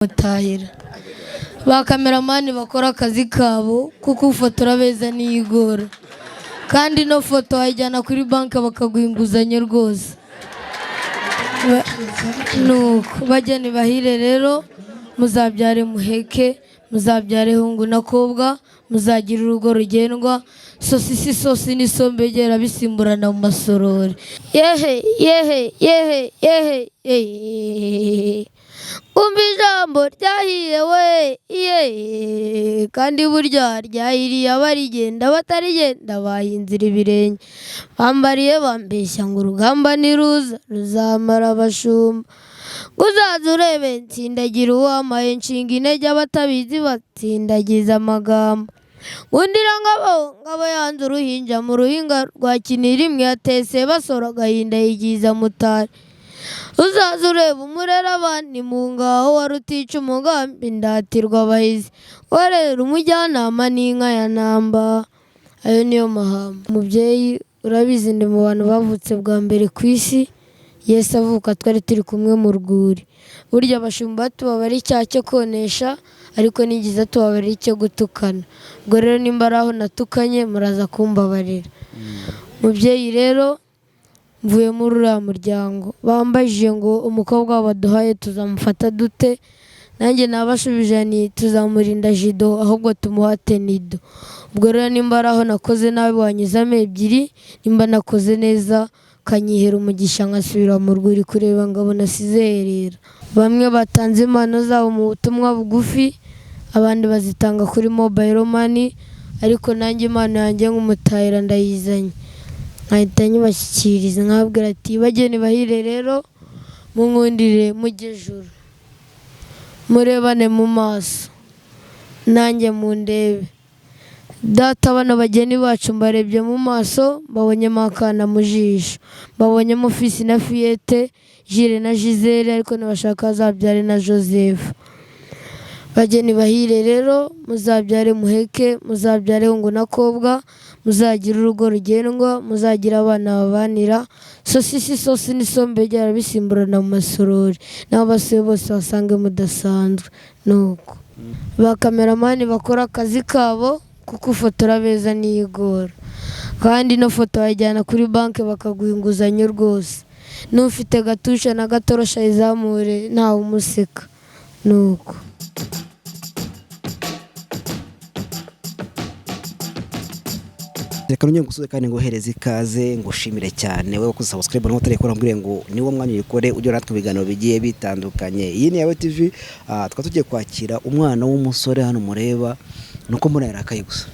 Mutahira ba cameraman bakora akazi kabo, kuko ufotora beza niyigora, kandi ino foto wayijyana kuri banki bakaguha inguzanyo rwose. Nuko bageni bahire rero, muzabyare muheke, muzabyare hungu na kobwa, muzagira urugo rugendwa. Sosisi sosi n'isombe gera bisimburana mu masorori. Yehe yehe yehe yehe yehe, umva ijambo ryahiye we ye, kandi burya ryahiriye abarigenda, batarigenda bahinzira ibirenge. Bambariye bambeshya ngo urugamba niruza ruzamara abashumba. Ngo uzaze urebe nsindagira uwamaye nshinga intege, abatabizi batsindagiza amagambo. Ngundira ngabo ngabo yanze uruhinja mu ruhinga rwa kinira imwe yatese basora agahinda yigiza mutari. Uzaze ureba umurera abandi mu ngaho wari utica umugambi ndatirwa abahizi. Warera umujyanama n'inka ya namba, ayo niyo mahamba. Mubyeyi, urabizi ndi mu bantu bavutse bwa mbere ku isi. Yesu avuka twari turi kumwe mu rwuri. Burya abashumba tubabara icyaha cyo konesha, ariko nigeze tubabara icyo gutukana. Ubwo rero nimba ari aho natukanye, muraza kumbabarira. Mubyeyi rero, mvuye muri uriya muryango bambajije ngo umukobwa baduhaye tuzamufata dute? Nanjye nabashubije ni tuzamurinda jido, ahubwo tumuhate nido. Ubwo rero nimba ari aho nakoze nabi wanyuzamo ebyiri, nimba nakoze neza kanyihera umugisha nkasubira mu rwuri kureba ngabo nasize herera. Bamwe batanze impano zabo mu butumwa bugufi, abandi bazitanga kuri mobile money, ariko nanjye impano yanjye nk'umutahira ndayizanye, nkahita nyibashyikiriza, nkababwira ati bageni bahire rero, munkundire mujye juru, murebane mu maso nanjye mundebe. Data, bano bageni bacu mbarebye mu maso, mbabonyemo akana mu jisho, mbabonyemo fils na fillette, Jules na Gisele, ariko nibashaka bazabyare na Joseph. Bageni bahire rero, muzabyare muheke, muzabyare hungu na kobwa, muzagire urugo rugendwa, muzagire abana babanira. Sosisi sosi n'isombe byarabisimburana mu masorori, n'abo basuye bose basange mudasanzwe. Nuko ba cameraman bakora akazi kabo, kuko ufotora beza niyigora, kandi ino foto wayijyana kuri banki bakaguha inguzanyo rwose. N'ufite gatusha na gatorosha ayizamure, ntawe umuseka. Nuko Reka nongere ngusuze kandi nguhereze ikaze, ngushimire cyane wowe wakoze subscribe nawe utarayikora, mbwire ngo niwo mwanya uyikore ujye natwe ibiganiro bigiye bitandukanye. Iyi ni Yawe TV. Tukaba tugiye kwakira umwana w'umusore hano mureba, nuko mbona yarakaye gusa.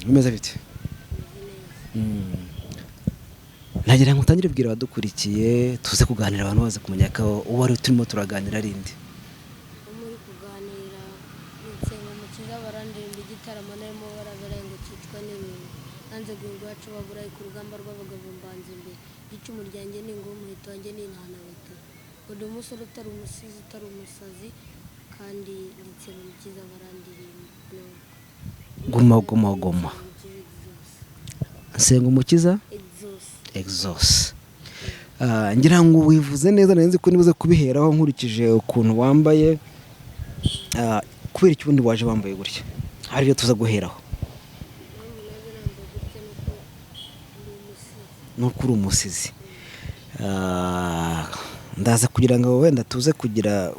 Bimeze bite? Nagira ngo utangire ubwira abadukurikiye, tuze kuganira, abantu baze kumenya ko uwo ari turimo turaganira ari nde. Muri kuganira Nsengumukiza, barandirimba igitaramo narimo barabera ngo cyicwa n'ibintu nanze guhinga iwacu baburayi ku rugamba rw'abagabo mbanza imbere. Icumu ryanjye ni ingoma, umuheto wanjye ni intana batatu. Ndi umusore utari umusizi, utari umusazi, kandi Nsengumukiza barandirimba. Guma guma guma. Nsengumukiza Exauce. Ngira ngo wivuze neza, nari nzi ko nibuze kubiheraho nkurikije ukuntu wambaye. Kubera iki ubundi waje wambaye gutya? Hari ibyo tuza guheraho. Nuko uri umusizi. Ndaza kugira ngo wenda tuze kugira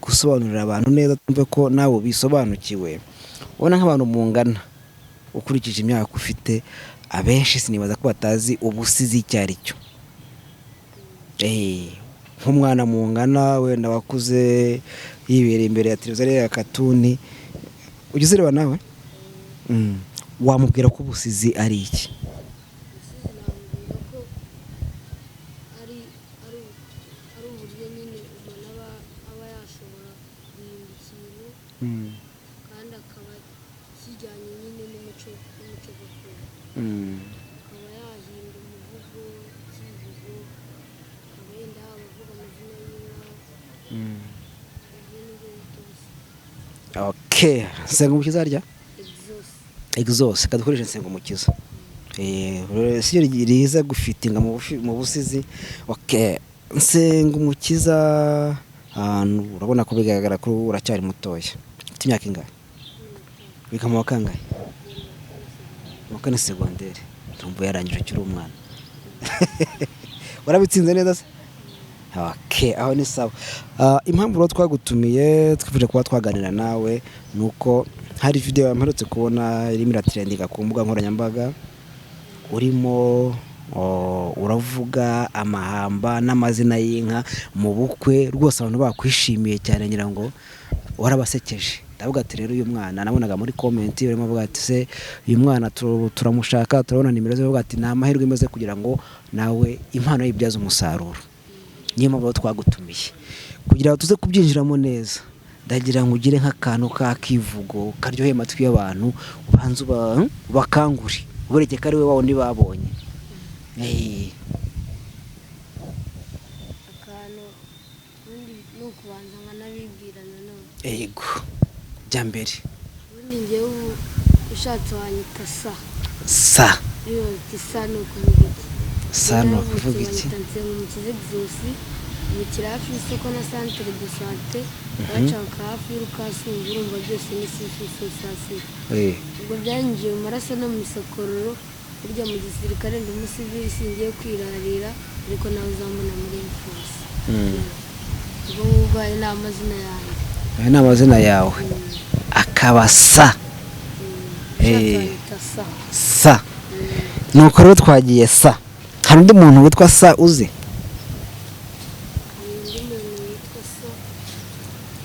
gusobanurira abantu neza, twumve ko nawe bisobanukiwe. Ubona nk'abantu mungana ukurikije imyaka ufite, abenshi sinibaza ko batazi ubusizi icyo ari cyo. Nk'umwana mungana wenda wakuze yibereye imbere ya televiziyo ya katuni, ujya uzireba nawe, wamubwira ko ubusizi ari iki? Ubusizi namubwira ko ari uburyo nyine umuntu aba yashobora guhimba ikintu, kandi akaba kijyanye nyine n'umuco gakondo, akaba yahimba umuvugo, ikivugo, akaba yenda yaba avuga amazina y'inka. Ibyo nibyo bita ubusizi. Okay, Nsengumukiza harya? Exauce. Exauce, kadukoreshe Nsengumukiza. Si riza gufitinga mu busizi. Okay, Nsengumukiza. Urabona ko bigaragara ko uracyari mutoya. Ufite imyaka ingahe? Wiga mu wa kangahe? Mu wa kane segonderi. Ndumva yarangije ukiri umwana. Warabitsinze neza se? Okay, aho ni sawa. Impamvu rero twagutumiye twifuje kuba twaganira nawe ni uko hari video mperutse kubona irimo iratrendinga ku mbuga nkoranyambaga, urimo uravuga amahamba n'amazina y'inka mu bukwe. Rwose abantu bakwishimiye cyane, ngira ngo warabasekeje. Ndavuga ati rero uyu mwana, nabonaga muri comment barimo bavuga ati se uyu mwana turamushaka, turabona nimero ze, bavuga ati ni amahirwe imeze kugira ngo nawe impano ye ibyaze umusaruro. Niyo mpamvu twagutumiye kugira ngo tuze kubyinjiramo neza. Ndagira ngo ugire nk'akantu k'akivugo karyoheye amatwi y'abantu, ubanze ubakangure, ubereke ko ari we wa wundi babonye. Akantu ubundi ni ukubanza nkanabibwira nanone. Yego, jya mbere. Ubundi njyewe ubu ushatse wanyita sa. Sa. Iyo uti sa ni ukuvuga iki? Sa ni ukuvuga iki? Banyita Nsengumukiza Exauce, mukira hafi y'isoko na centre de santé, bacaka hafi y'Urukasungu, urumva byose ni sisi. Ubwo byanyinjiye mu maraso no mu misokororo. Burya mu gisirikare ndi umusivili, singiye kwirarira, ariko nawe uzambona muri Air Force. Ubwo ngubwo ayo ni amazina yanjye. Ayo ni amazina yawe, akaba sa. Ushatse wanyita sa. Sa. Nuko rero twagiye sa. Hari undi muntu witwa sa uzi? Hari undi muntu witwa sa,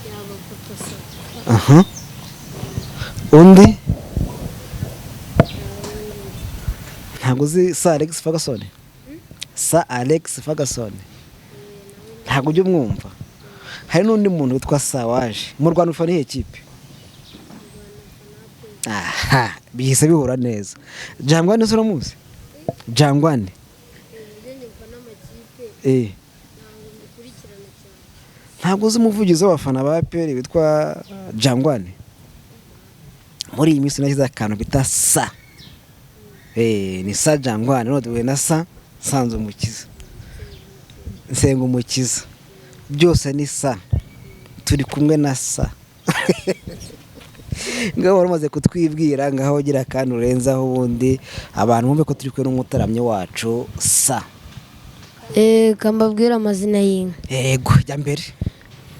yaba papa sa. Aha, undi ntabwo uzi sa Alex Ferguson? Sa Alex Ferguson ntabwo ujya umwumva? Hari n'undi muntu witwa sa waje mu Rwanda. Ufana iyihe kipe? Aha bihise bihura neza. Jangwani se uramuzi? Jangwani. Njye mfana amakipe, ntabwo mbikurikirana cyane. Ntabwo uzi umuvugizi w'abafana ba APR witwa Jangwani? Muri iyi minsi nashyize akantu bita sa, ni sa Jangwani. None duhuye na sa Nsanzumukiza, Nsengumukiza, byose ni sa. Turi kumwe na sa. Ngaho wari umaze kutwibwira, ngaho ugira akantu urenzaho, ubundi abantu bumve ko turi kumwe n'umutaramyi wacu sa. Kambabwira amazina y'inka. Yego, jya mbere.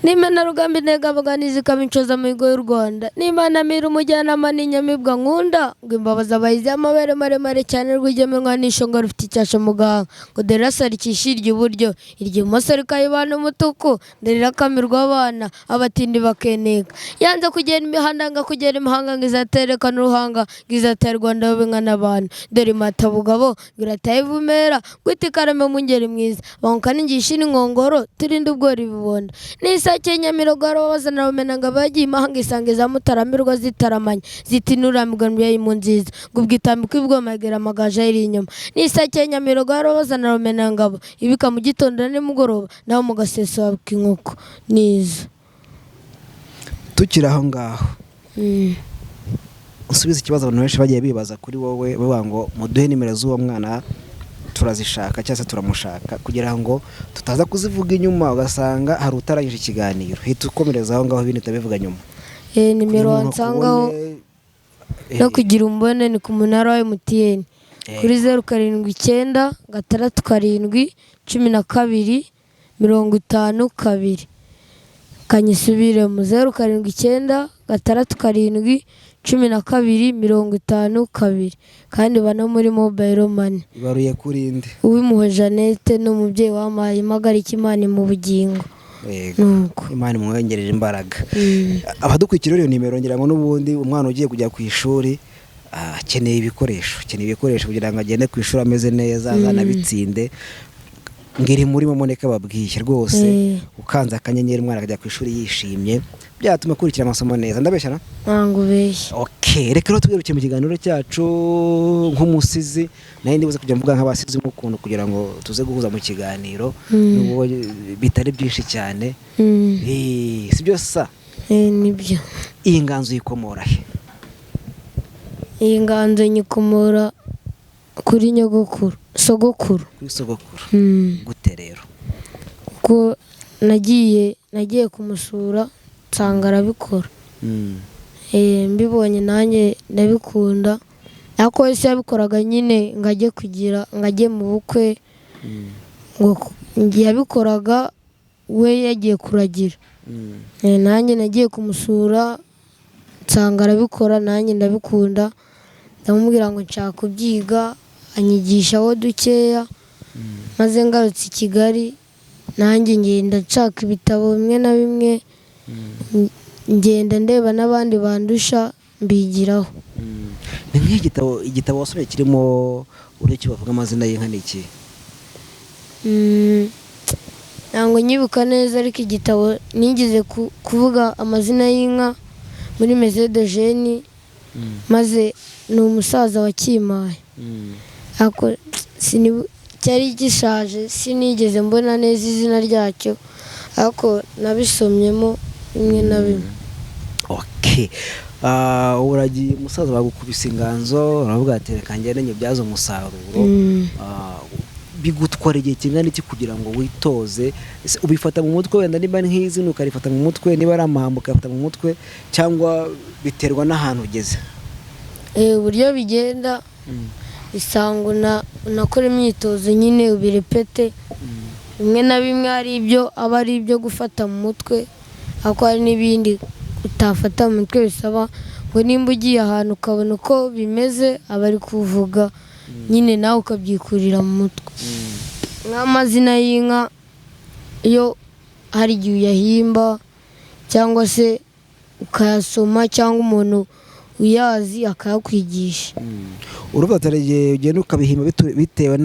Nimena rugamba intego abaganizi ikaba inshoza mihigo y'u Rwanda, n'Imana mira umujyanama n'inyamibwa nkunda, ngo imbabazi abahizi y'amabere maremare cyane, rwigemerwa n'ishonga rufite icyasha mu gahanga, ngo dore rasarikisha iryo iburyo, iryo ibumoso rikayibana umutuku, dore irakamirwa abana abatindi bakeneka, yanze kugenda imihanda ngo kugera imahanga, ngo izaterekana uruhanga, ngo izatera Rwanda babe nka n'abantu, dore imatabugabo ngo irataye ivumera, ngo iti karame mu ngeri mwiza banguka n'ingisha n'inkongoro turinde ubwori bubonda n'isake Nyamirogo bazana rumena ngo abagiye imahanga isanga iza mutaramirwa zitaramanye, zitinuramigwa mbyeyi mu nziza, ngo ubwitambiko ibwomagera amagaje ayiri inyuma n'isake Nyamirogo bazana rumena ngabo ibika mu gitondo na nimugoroba naho mu gaseso habika inkoko nizo. Tukiri aho ngaho, usubize ikibazo abantu benshi bagiye bibaza kuri wowe, bavuga ngo muduhe nimero z'uwo mwana turazishaka cyangwa se turamushaka, kugira ngo tutaza kuzivuga inyuma ugasanga hari utarangije ikiganiro. Hita ukomereza aho ngaho, ibindi utabivuga nyuma. Nimero Kugira ngo wansangaho akubone, no kugira umbone ni ku munara wa MTN kuri 079 67 12 52. Kanyisubiremo: 079 67 12 52. Kandi bano muri mobile money. Ibaruye kuri nde? Uwimpuhwe Jeannette ni umubyeyi wampaye impagarika, Imana mu bugingo. Yego. Nuko Imana imwongerere imbaraga. Abadukurikira, iyo nimero ngira ngo n'ubundi umwana ugiye kujya ku ishuri akeneye ibikoresho, akeneye ibikoresho kugira ngo agende ku ishuri ameze neza, azanabitsinde. Ngiri muri Moneka babwiye rwose, ukanze akanyenyeri umwana akajya ku ishuri yishimye, byatuma akurikira amasomo neza. Ndabeshya na? Ntabwo ubeshya. Okay, reka rero tugaruke mu kiganiro cyacu. Nk'umusizi nayo ndibuze kujya mvuga nk'abasizi nk'ukuntu, kugira ngo tuze guhuza mu kiganiro nubwo bitari byinshi cyane. Si byo sa? Nibyo. Iyi nganzo uyikomora he? Iyi nganzo nyikomora kuri nyogokuru, sogokuru. Kuri sogokuru? Gute rero? Kuko Nagiye kumusura nsanga arabikora. Mbibonye nanjye ndabikunda, ariko wese yabikoraga nyine ngo ajye kugira ngo ajye mu bukwe, ngo yabikoraga we yagiye kuragira. Nanjye nagiye kumusura nsanga arabikora, nanjye ndabikunda, ndamubwira ngo nshaka kubyiga, anyigishaho dukeya, maze ngarutse i Kigali nanjye ngenda nshaka ibitabo bimwe na bimwe, ngenda ndeba n'abandi bandusha mbigiraho. Ni nk'igitabo, igitabo wasomye kirimo uburyo ki bavuga amazina y'inka ni iki? Ntabwo nyibuka neza, ariko igitabo nigeze kuvuga amazina y'inka muri Maison de Jeunes, maze ni umusaza wakimpaye, ariko cyari gishaje, sinigeze mbona neza izina ryacyo, ariko nabisomyemo bimwe na bimwe. Okay. Uragiye umusaza bagukubise inganzo, uravuga ati reka ngende nyibyaze umusaruro. Bigutwara igihe kingana iki kugira ngo witoze? Ese ubifata mu mutwe wenda niba ari nk'izina ukarifata mu mutwe, niba ari amahamba ukayafata mu mutwe, cyangwa biterwa n'ahantu ugeze? Uburyo bigenda bisanga unakora imyitozo nyine ubirepete, bimwe na bimwe hari ibyo aba ari ibyo gufata mu mutwe, ariko hari n'ibindi utafata mu mutwe, bisaba ngo nimba ugiye ahantu ukabona uko bimeze aba ari kuvuga nyine nawe ukabyikurira mu mutwe. Nk'amazina y'inka iyo hari igihe uyahimba cyangwa se ukayasoma, cyangwa umuntu uyazi akayakwigisha. Uruvuga ati igihe ugenda ukabihimba bitewe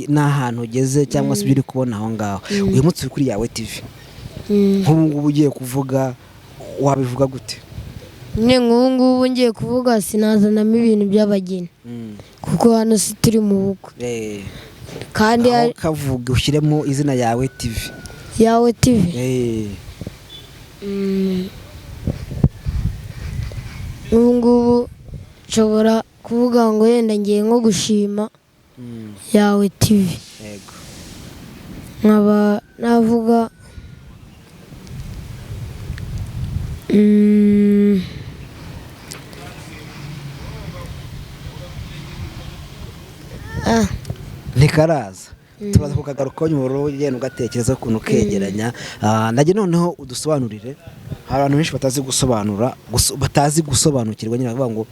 n'ahantu ugeze cyangwa se ibyo uri kubona aho ngaho. Uyu munsi uri kuri Yawe TV, nk'ubu ngubu ugiye kuvuga wabivuga gute? Nyine nk'ubu ngubu ngiye kuvuga sinazanamo ibintu by'abageni, kuko hano si turi mu bukwe. Kandi aho kavuga ushyiremo izina Yawe TV. Yawe TV. Nk'ubu ngubu nshobora kuvuga ngo yenda ngiye nko gushima Yawe TV. Nkaba navuga ntikaraza turaza kukagarukaho nyuma, ugenda ugatekereza ukuntu ukegeranya. Najye noneho udusobanurire, hari abantu benshi batazi gusobanura, batazi gusobanukirwa nyine, bavuga ngo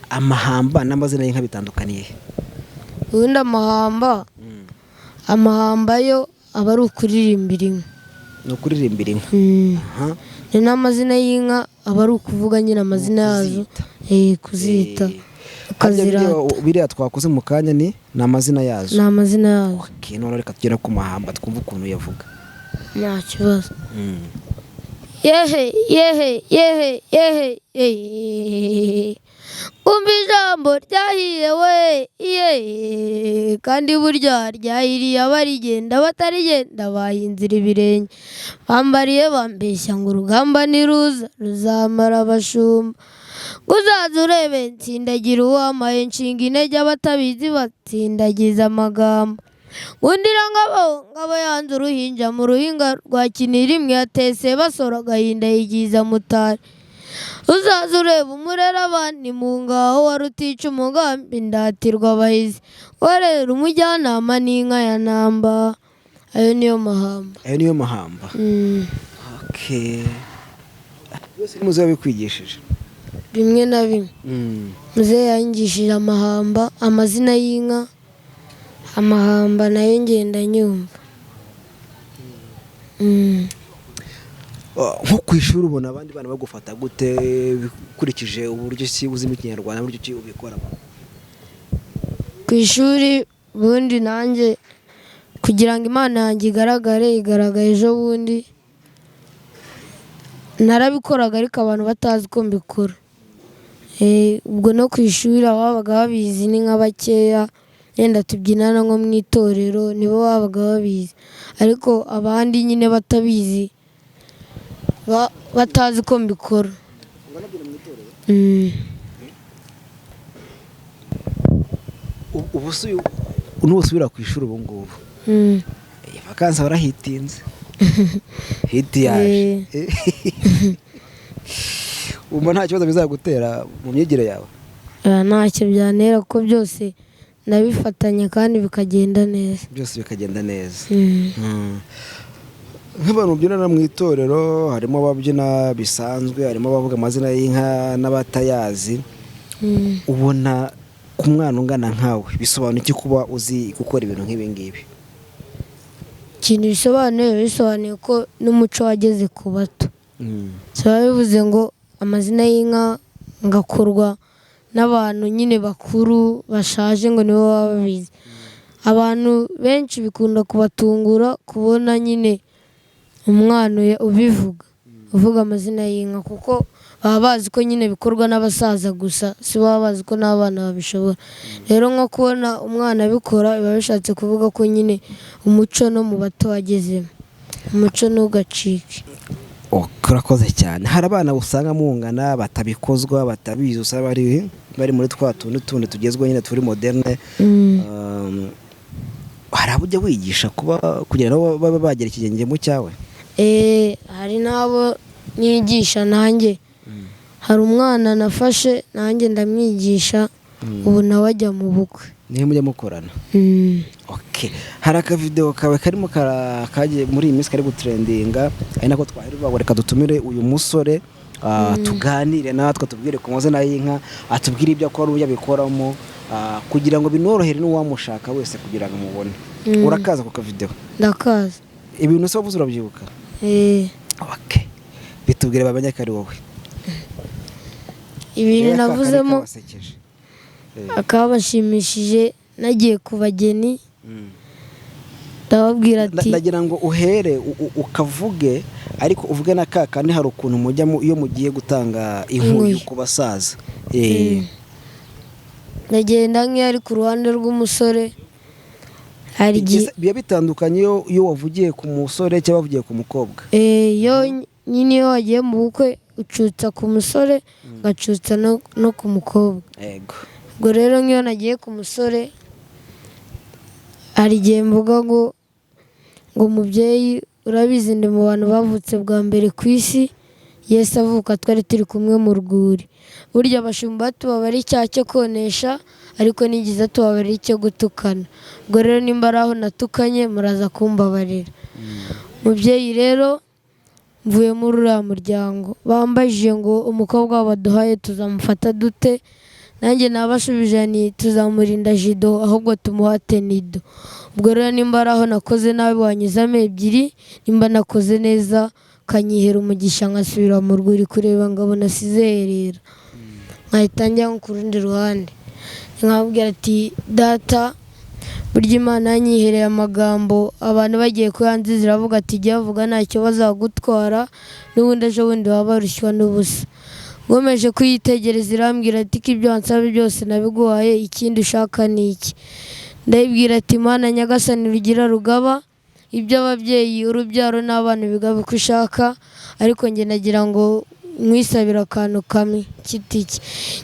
amahamba n'amazina y'inka bitandukaniye. Ubundi amahamba yo aba ari ukuririmbira inka. Ni ukuririmbira inka. Ni n'amazina y'inka aba ari ukuvuga nyine amazina yazo, kuzita, ukazirata. Biriya twakoze mu kanya ni amazina yazo. Ni amazina yazo. Okay, none reka tugere ku mahamba twumve ukuntu yavuga. Nta kibazo. Yehe yehe yehe yehe yehe, umva ijambo ryahiye we yehe, kandi burya ryahiriye abarigenda batarigenda bahinzira ibirenge, bambariye bambeshya ngo urugamba niruza ruzamara abashumba, uzaza urebe nsindagira uwamaye nshinga intege abatabizi batsindagiza amagambo, undira ngabo ngabo yanze uruhinja mu ruhinga rwa Kinira imwe yatese basora agahinda yigiza mutari, uzaza ureba umurera abandi mu ngaho wari utica umugambi ndatirwa abahizi, warera umujyanama n'inka ya namba. Ayo niyo mahamba. Ayo niyo mahamba. Okay. Byose muze babikwigishije bimwe na bimwe. Muzehe yanyigishije amahamba, amazina y'inka, amahamba nayo ngenda nyumva. Nko ku ishuri ubona abandi bana bagufata gute ukurikije uburyo ki uzimo Ikinyarwanda, uburyo ki ubikoramo? Ku ishuri ubundi nanjye kugira ngo Imana yanjye igaragare, igaragaye ejo bundi narabikoraga, ariko abantu batazi ko mbikora. Ubwo no ku ishuri ababaga babizi ni nka bakeya, yenda tubyinana nko mu itorero nibo babaga babizi, ariko abandi nyine batabizi, batazi ko mbikora. Ubu nusubira ku ishuri ubu ngubu, vakansi barahitinze. Hit yaje. Wumva nta kibazo bizagutera mu myigire yawe? Ntacyo byantera kuko byose ndabifatanya kandi bikagenda neza. Byose bikagenda neza. Nk'abantu babyinana mu itorero, harimo ababyina bisanzwe, harimo abavuga amazina y'inka n'abatayazi. Ubona ku mwana ungana nkawe bisobanuye iki kuba uzi gukora ibintu nk'ibi ngibi? Ikintu bisobanuye ko n'umuco wageze ku bato. Biba bivuze ngo amazina y'inka ngakorwa n'abantu nyine bakuru bashaje ngo nibo baba babizi. Abantu benshi bikunda kubatungura kubona nyine umwana ubivuga, uvuga amazina y'inka, kuko baba bazi ko nyine bikorwa n'abasaza gusa, si baba bazi ko n'abana babishobora. Rero nko kubona umwana abikora biba bishatse kuvuga ko nyine umuco no mu bato wagezemo, umuco ntugacike. Urakoze cyane. Hari abana usanga mungana batabikozwa, batabizi, usanga bari muri twa tundi tundi tugezweho nyine turi moderne. Hari abo ujya wigisha kuba kugira ngo babe bagera ikirenge mu cyawe? Hari n'abo nigisha nanjye. Hari umwana nafashe nanjye ndamwigisha, ubu nawe ajya mu bukwe. Niyo mujya mukorana? Okay. Hari akavideo kawe karimo kagiye muri iyi minsi kari gutrendinga, ari nako twahera ngo reka dutumire uyu musore, tuganire natwe, tubwire ku mazina y'inka, atubwire ibyo akora uburyo abikoramo, kugira ngo binorohere n'uwamushaka wese kugira ngo amubone. Urakaza ku kavideo? Ndakaza. Ibintu se wavuze urabyibuka? Okay. Bitubwire bamenye ko ari wowe. Ibintu navuzemo akabashimishije, nagiye ku bageni ndababwira ati ndagira ngo uhere ukavuge, ariko uvuge na kakandi hari ukuntu mujya iyo mugiye gutanga inkuyu ku basaza. Ndagenda nk'iyo ari ku ruhande rw'umusore, hari igihe biba bitandukanye iyo wavugiye ku musore cyangwa wavugiye ku mukobwa. Iyo nyine iyo wagiye mu bukwe ucutsa ku musore, ugacutsa no ku mukobwa. Yego. Ubwo rero nk'iyo nagiye ku musore, hari igihe mvuga ngo mubyeyi urabizi ndi mu bantu bavutse bwa mbere ku isi, Yesu avuka twari turi kumwe mu rwuri. Burya abashumba tubabara icyaha cyo konesha, ariko n'igiza tubabara icyo gutukana. Ubwo rero nimba ari aho natukanye muraza kumbabarira. Mubyeyi rero mvuye muri uriya muryango, bambajije ngo umukobwa baduhaye tuzamufata dute? Nanjye nabashubije nti tuzamurinda jido ahubwo tumuhate nido. Ubwo rero nimba ari aho nakoze nabi wanyuzamo ebyiri, nimba nakoze neza kanyihera umugisha nkasubira mu rwuri kureba ngabona sizerera. Nkahita njya ku rundi ruhande, nkababwira ati data burya Imana yanyihereye amagambo, abantu bagiye kuyanziza iravuga ati jya bavuga ntacyo bazagutwara, n'ubundi ejo bundi baba barushywa n'ubusa. Nkomeje kuyitegereza irambwira ati ko ibyo wansaba byose nabiguhaye, ikindi ushaka ni iki? Ndayibwira ati Mana Nyagasani rugira rugaba, ibyo ababyeyi urubyaro n'abana bigaba uko ushaka, ariko njye nagira ngo nkwisabire akantu kamwe kitiki.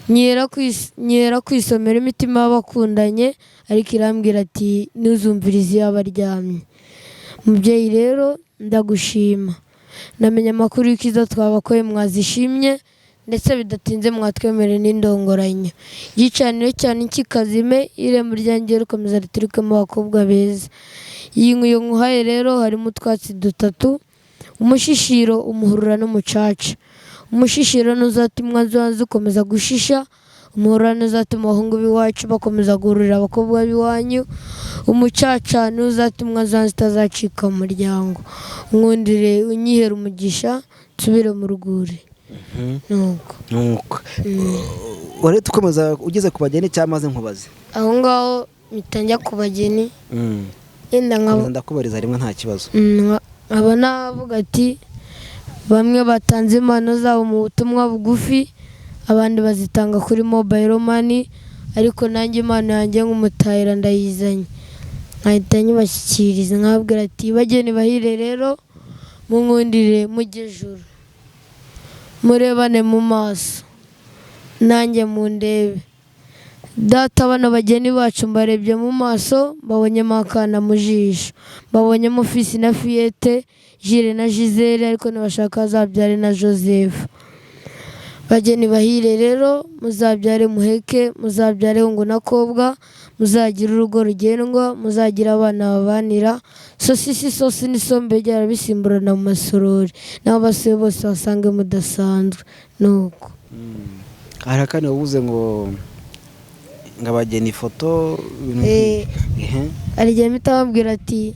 Nyera kwisomera imitima y'abakundanye, ariko irambwira ati ntuzumvirize iyo abaryamye. Mubyeyi rero ndagushima, namenye amakuru y'uko izo twabakoye mwazishimye, ndetse bidatinze mwatwemereye n'indongoranyo. Igicaniro cyane kikazime, irembo ryanjye rikomeza riturikemo abakobwa beza. Iyi nkuyo nkuhaye rero harimo utwatsi dutatu, umushishiro, umuhurura n'umucaca. Umushishiro ntuzatuma ukomeza gushisha, umuhurura ntuzatuma abahungu b'iwacu bakomeza guhurira abakobwa b'iwanyu, umucaca ntuzatuma zitazacika mu muryango. Nkundire unyihere umugisha nsubire mu rwuri. Nuko wari tukomeza ugeze ku bageni cyangwa maze nkubaze? Aho ngaho mpita njya ku bageni, yenda ndakubariza rimwe nta kibazo. Nkaba navuga ati bamwe batanze impano zabo mu butumwa bugufi, abandi bazitanga kuri mobile money, ariko nanjye impano yanjye nk'umutahira ndayizanye, nkahita nyibashyikiriza nkababwira ati bageni bahire rero munkundire mujye juru, murebane mu maso nanjye mundebe. Data, bano bageni bacu mbarebye mu maso, mbabonyemo akana mu jisho, mbabonyemo fils na fillette, Jire na Gisele, ariko nibashaka bazabyare na Joseph. Bageni bahire rero, muzabyare muheke, muzabyare hungu na kobwa, muzagire urugo rugendwa, muzagire abana babanira sosisi sosi n'isombe byarabisimburana mu masorori, n'abo basuye bose basange mudasanzwe. Nuko Hari akandi wavuze ngo abageni ifoto, ibintu nk'ibyo. Ehe. Hari igihe mpita babwira ati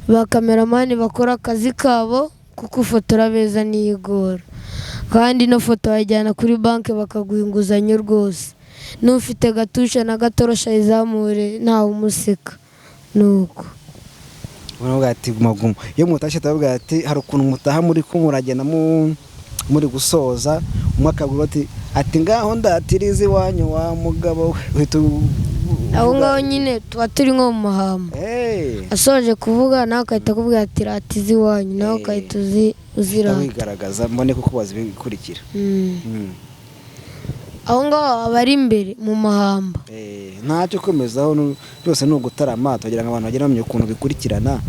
ba cameraman bakora akazi kabo, kuko ufotora beza niyigora, kandi ino foto wayijyana kuri banki bakaguha inguzanyo rwose, n'ufite gatusha na gatorosha ayizamure, ntawe umuseka. Nuko Baravuga ati guma guma. Iyo mutashye turavuga ati hari ukuntu mutaha muri ko muragenda muri gusoza, umwe akabwira ati ngaho ndatiriza iwanyu wa mugabo we, uhita Aho uvuga- ngaho nyine tuba turi nko mu mahamba. Asoje kuvuga, nawe agahita akubwira ati ratiza iwanyu, nawe ugahita uzirata. Wigaragaza mbone kuko bazi ibikurikira. Aho ngaho aba ari imbere mu mahamba. Ntacyo komezaho, byose ni ugutarama tugira ngo abantu bagere bamenye ukuntu bikurikirana.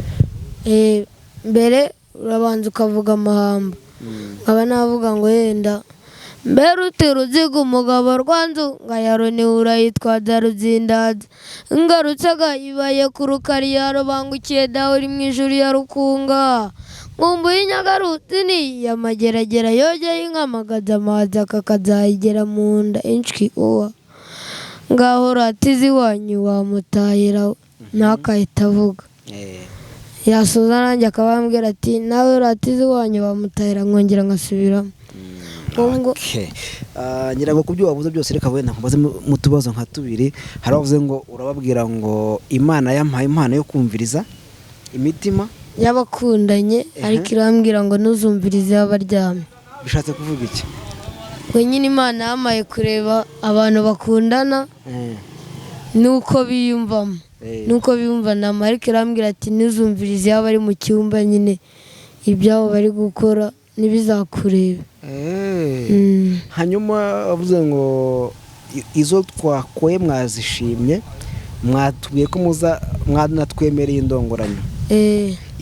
Mbere urabanza ukavuga amahamba, nkaba navuga ngo yenda mbere uti ruziga umugabo rwanzu ngayaroni urayitwaza ruzindaza ngarutse gayibaye ku rukari yarubangukiye dawe uri mu ijuru ya rukunga nkumbuye inyagarutsi ni yamageragera yogeye inka magaza amazi akakazayigera mu nda inshwi uwa ngaho ratizi iwanyu wamutahira, ntakahita avuga. Yasoza nanjye akaba yambwira ati nawe ratizi iwanyu wamutahira, nkongera nkasubiramo. Ubwo Okay. Ngira ngo ku byo wavuze byose, reka wenda nkubaze mu tubazo nka tubiri. Hari abavuze ngo urababwira ngo Imana yampaye impano yo kumviriza imitima y'abakundanye, ariko irambwira ngo ntuzumvirize abaryamye. Bishatse kuvuga iki? Ngo nyine Imana yamaye kureba abantu bakundana nuko biyumvamo, nuko biyumvanamo, ariko irambwira ati ntuzumvirize iyo bari mu cyumba nyine, ibyabo bari gukora ntibizakurebe. Hanyuma wavuze ngo izo twakoye mwazishimye, mwatubwiye ko muza, mwanatwemereye indongoranyo.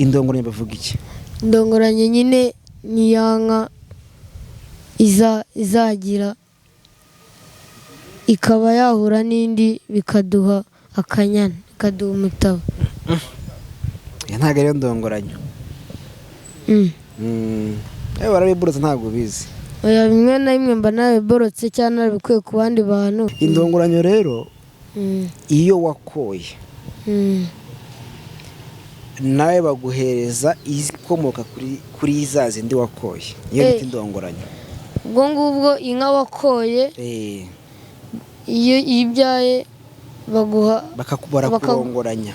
Indongoranyo bavuga iki? Indongoranyo nyine ni ya nka izagira ikaba yahura n'indi bikaduha akanyana, ikaduha umutabo. Iyo ntabwo ariyo ndongoranyo. Barabiborotse, ntabwo ubizi. Oya, bimwe na bimwe mba narabiborotse cyangwa narabikuye ku bandi bantu. Indongoranyo rero, iyo wakoye, nawe baguhereza izikomoka kuri za zindi wakoye, niyo bita indongoranyo. Ubwo ngubwo inka wakoye, iyo ibyaye baguha Barakurongoranya.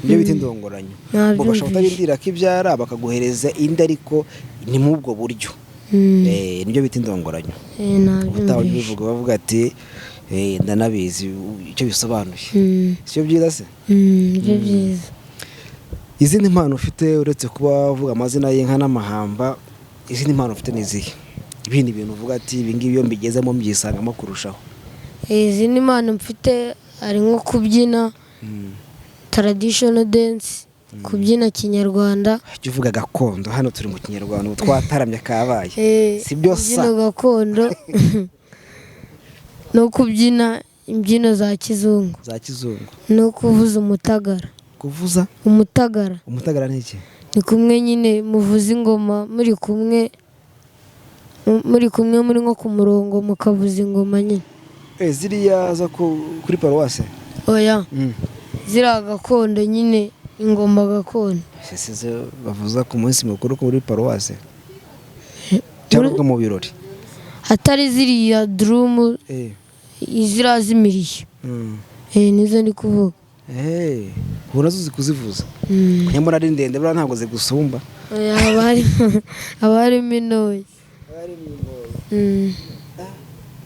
Niyo bita indongoranyo. Ubwo bashobora kutarindira ko ibyara bakaguhereza indi, ariko ni muri ubwo buryo. Nibyo bita indongoranyo. Ubutaha ujya Nabyumvise. ubivuga bavuga ati ndanabizi icyo bisobanuye. Sibyo byiza se? Nibyo byiza. Izindi mpano ufite uretse kuba uvuga amazina y'inka n'amahamba, izindi mpano ufite ni izihe? Ibindi bintu uvuga ati ibi ngibi iyo mbigezemo mbyisangamo kurushaho. Izindi mpano mfite hari nko kubyina traditional dance, kubyina kinyarwanda. Jya uvuga gakondo, hano turi mu kinyarwanda, ubu twataramye kabaye. Si byo sa? Imbyino gakondo no kubyina imbyino za kizungu. Za kizungu. No kuvuza umutagara. Kuvuza? Umutagara. Umutagara ni iki? Ni kumwe nyine muvuza ingoma muri kumwe, muri kumwe muri nko ku murongo mukavuza ingoma nyine. Ziriya zo kuri paruwase? Oya, ziriya gakondo nyine, ingoma gakondo. Ese zo bavuza ku munsi mukuru kuri paruwase cyangwa ubwo mu birori? Atari ziriya drum, ziriya z'imirishyo. Nizo ndi kuvuga. Ubu nazo uzi kuzivuza? Nyamara ari ndende buriya ntabwo zigusumba. Oya, haba harimo intoya.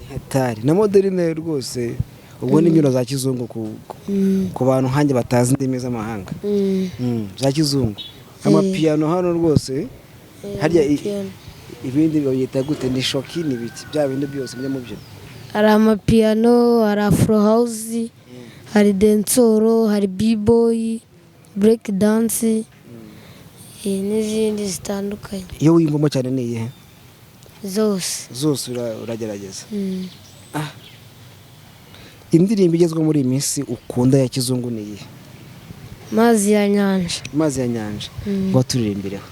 Hatari na moderne rwose, ubwo ni imbyino za kizungu ku bantu nkanjye batazi indimi z'amahanga. Za kizungu, amapiyano hano rwose harya Amapiyano. Ibindi babyita gute? Ni shoki, ni biki, bya bindi byose mujya mubyina? Hari amapiano, hari afro house, hari dancehall, hari b-boy, break dance, n'izindi zitandukanye. Iyo wiyumvamo cyane ni iyihe? Zose. Zose uragerageza? Mm. Indirimbo igezweho muri iyi minsi ukunda ya kizungu ni iyihe? Mazi ya nyanja. Amazi ya nyanja. Ngo turirimbireho.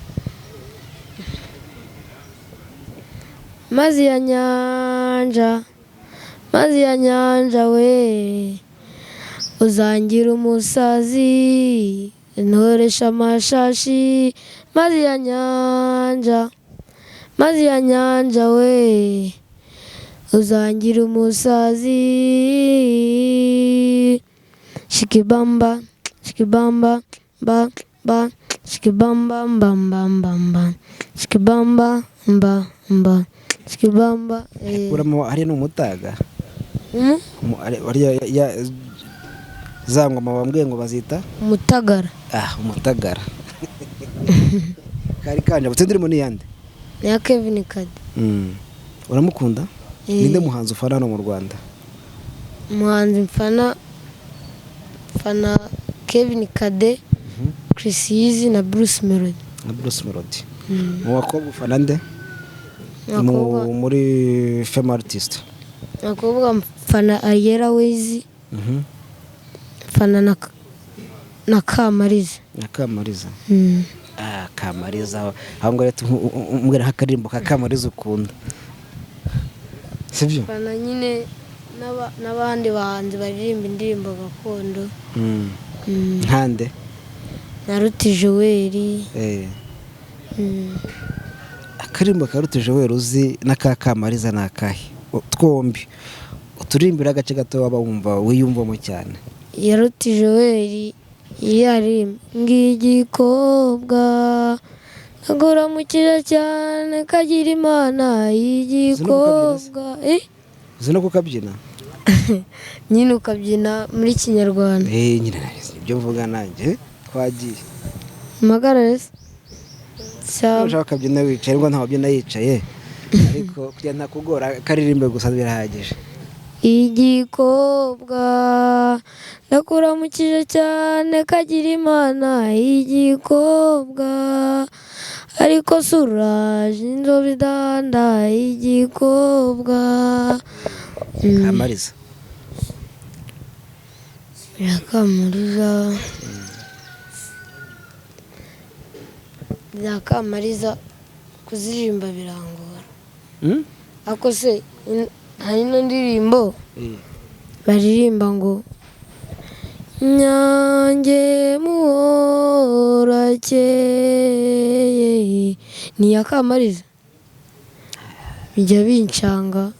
Mazi ya nyanja, mazi ya nyanja we, uzangira umusazi ntoresha amashashi. Mazi ya nyanja, mazi ya nyanja we, uzangira umusazi. Shikibamba, shikibamba, ba ba, shikibamba mba mba mba mba, shikibamba mba mba, shikibamba. Uramo hariya ni umutaga. Mm? Hariya za ngoma bambwiye ngo bazita Umutagara. Ah, umutagara kari kanje indirimbo ni iyande? Ni iya Kevin Kade. Uramukunda? Eh. Ninde muhanzi ufana hano mu Rwanda? Umuhanzi mfana Kevin Kade, Chris Easy na Bruce Melody. Na Bruce Melody. Mu bakobwa ufana nde? Abakobwa Muri fema artist. Abakobwa mfana Ariel Wayz, mfana na Kamariza. Na Kamariza. Mm. Ah, Kamariza, aho ngo rero umbwira nk'akaririmbo ka Kamariza ukunda, sibyo? Mfana nyine n'abandi bahanzi baririmba indirimbo gakondo. Mm. Nkande? Na Ruti Joel. Mm. Akaririmbo ka Ruti Joel uzi n'aka Kamariza ni akahe? Twombi uturirimbira agace gato waba wumva wiyumvamo cyane. Ya Ruti Joel iyo aririmba ng'igikobwa naguramukije cyane kagira Imana y'igikobwa. Uzi no kukabyina? Nyine ukabyina muri kinyarwanda. Nyine ibyo mvuga nanjye twagiye. Mpagarare se? Sawa. Ushaka ukabyina wicaye, ariko ntawe ubyina yicaye, ariko kugira ntakugora karirimbe gusa birahagije. Igikobwa ndakuramukije cyane kagira Imana igikobwa, ariko suraje inzobe idanda igikobwa. Kamariza. Kamariza, bya Kamariza kuziririmba birangora. Ariko se hari ino ndirimbo baririmba ngo nyange muhorakeye, ni iya Kamariza, bijya bincanga.